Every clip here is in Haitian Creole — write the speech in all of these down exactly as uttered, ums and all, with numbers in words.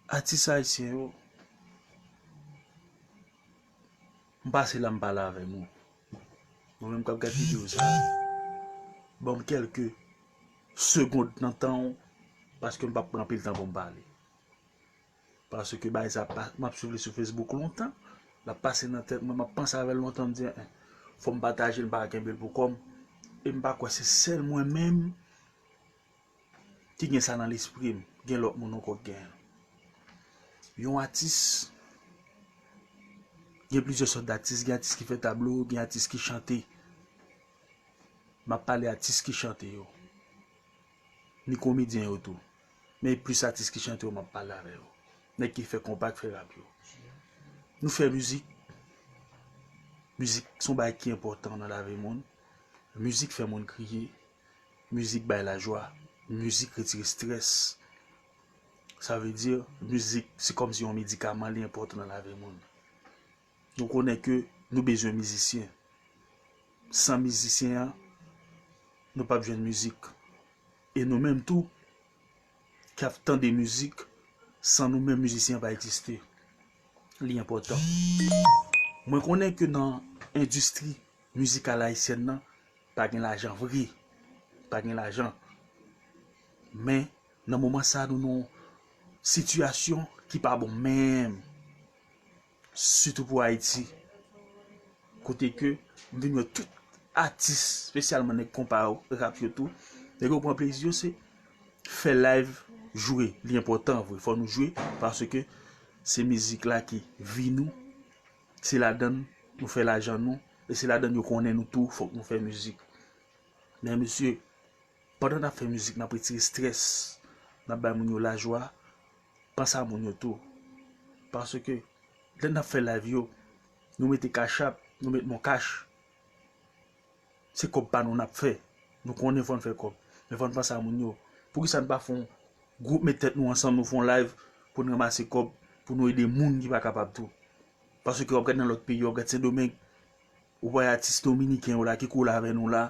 Atis ayisyen yo, m pase la, m pale avè nou. Nou menm k ap gad videyo sa, ban m kèlke segond nan tan w, paske m p ap pran anpil tan pou m pale. Paske bagay sa pa, m ap swiv li sou Facebook lontan, l ap pase nan tèt mwen, m ap panse avè l lontan, m di, en, fò m pataje l, m pa ka kenbe l pou kò m. E m pa kwè se sèl mwen menm ki gen sa nan lespri m, gen lòt moun ankò ki gen. Yon atis, gen plizyè sòt d'atis, gen atis ki fè tablo, gen atis ki chante. M ap pale atis ki chante yo. Ni komedyen yo tou. Men plis atis ki chante yo m ap pale avè yo. Nèg ki fè konpa, k fè rap yo. Nou fè mizik. Mizik se yon bagay ki enpòtan nan lavi moun. Mizik fè moun kriye. Mizik bay lajwa. Mizik retire estrès. Sa vle di, mizik se kòmsi yon medikaman, li enpòtan nan lavi moun. Nou konnen ke nou bezwen mizisyen. San mizisyen an, nou p ap jwenn mizik. E nou menm tou, k ap tande mizik, san nou menm mizisyen an pa egziste. Li enpòtan. Mwen konnen ke nan endistri mizikal ayisyèn nan, pa gen lajan vre. Pa gen lajan. Men, nan moman sa, nou nan yon sitiyasyon ki pa bon menm. Sitou pou Ayiti. Kote ke m vin wè tout atis, espesyalman nèg konpa yo, rap yo tou, nèg yo pran plezi yo, se fè live, jwe. Li enpòtan vre, fò nou jwe, paske se mizik la ki vi nou, se ladann nou fè lajan nou, e se ladann yo konnen nou tou, fòk nou fè mizik. Men mesye, pandan n ap fè mizik, n ap retire estrès, n ap bay moun yo lajwa, panse a moun yo tou. Paske, lè n ap fè live yo, nou mete Cash App, nou met MonCash. Se kòb pa nou n ap fè. Nou konnen fò n fè kòb. Men fò n panse a moun yo. Poukisa n pa fè yon gwoup, met tèt nou ansanm, nou fè yon live pou n ranmase kòb, pou nou ede moun ki pa kapab tou? Paske w ap gad nan lòt peyi, w ap gad Sendomeng, ou wè atis dominiken yo la ki kole avè nou la,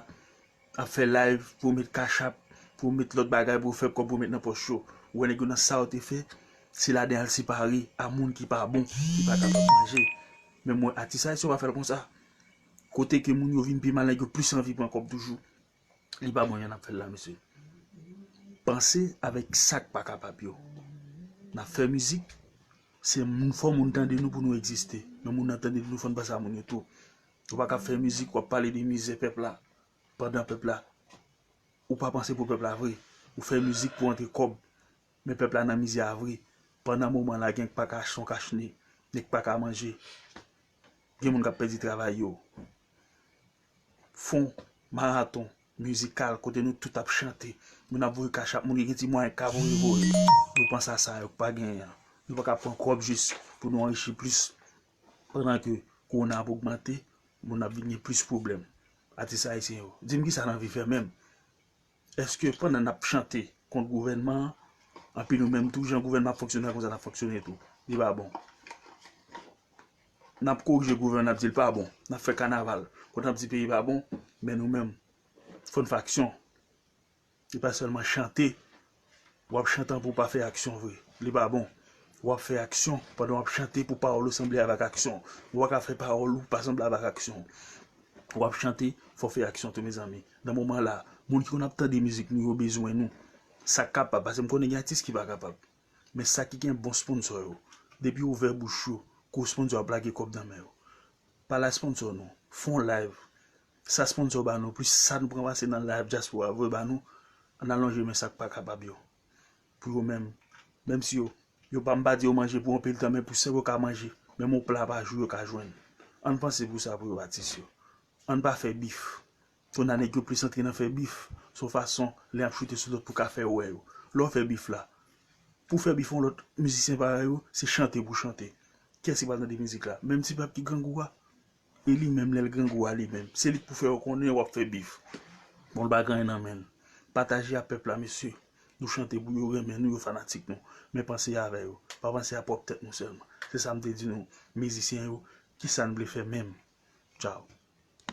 ap fè live, pou yo met Cash App, pou yo met lòt bagay, pou yo fè kòb, pou yo met nan pòch yo. Ou wè nèg yo nan sa yo te fè, se ladan y al separe a moun ki pa bon, ki pa kapab manje. Men mwen, atis ayisyen yo pa fè l konsa. Kote ke moun yo vin pi mal, nèg yo plis anvi pran kòb toujou. Li pa bon jan n ap fè l la, mesye. Panse avèk sa k pa kapab yo. N ap fè mizik, se moun, fò moun tande nou pou nou egziste. Men moun nan tande nou, fò n panse a moun yo tou. Ou pa ka fè mizik, w ap pale de mizè pèp la, pandan pèp la, ou pa panse pou pèp la vre. Ou fè mizik pou antre kòb, men pèp la nan mizè a vre. Pandan moman la, gen k pa ka achte yon kach ne, gen k pa ka manje. Gen moun k ap pèdi travay yo. Fè yon maraton mizikal kote nou tout ap chante. Moun ap voye Cash App, moun ki gen ti mwayen ka voye, voye. Nou panse a sa yo k pa genyen an. Nou pa ka pran kòb jis pou nou anrichi plis. Pandan ke kowona ap ogmante, moun ap vin gen plis pwoblèm. Atis ayisyen yo, di m kisa n anvi fè menm? Èske pandan n ap chante kont gouvènman an, anpi nou menm tou, jan gouvènman ap fonksyone a, konsa n ap fonksyone tou? Li pa bon. N ap korije gouvènman, n ap di l pa bon. N ap fè kanaval. Kote n ap di peyi pa bon, men nou menm, fò n fè aksyon. E pa sèlman chante. W ap chante pou w pa fè aksyon vre. Li pa bon. W ap fè aksyon pandan w ap chante pou pawòl ou sanble avèk aksyon. Ou pa ka fè pawòl ou pa sanble avèk aksyon. W ap chante, fò w fè aksyon tou, mezanmi. Nan moman la, moun ki konn ap tande mizik nou yo bezwen nou. Sa k kapab, paske m konnen gen atis ki pa kapab. Men sa ki gen bon sponsò yo, depi yo ouvè bouch yo, gwo sponsò ap lage kòb nan men yo. Pale a sponsò nou, fè yon live. Sa sponsò ba nou, plis sa nou pran pase nan live dyaspora voye ba nou, ann alonje men sa k pa kapab yo. Pou yo menm, menm si yo, yo pa, m pa di yo manje pou anpil tan, men pou sa yo ka manje, menm yon pla pa jou yo ka jwenn. Ann panse pou sa pou yo, atis yo. Ann pa fè bif. Kounye a nèg yo plis antre nan fè bif, se yon fason lè y ap choute sou lòt pou ka fè wè yo. Lè w fè bif la, pou w fè bif yon lòt mizisyen parèy ou, se chante pou chante. Kiyès ki pral tande mizik la? Menm ti pèp ki grangou a, e li menm lè l grangou a li menm, se li k pou fè yo konnen w ap fè bif. Bon, l pa gen anyen nan men l. Pataje a pèp la, mesye. Nou chante pou yo renmen nou, yo fanatik nou. Men panse avè yo. Pa panse a pwòp tèt nou sèlman. Se sa m te di nou, mizisyen yo, kisa n vle fè menm? Tchaw.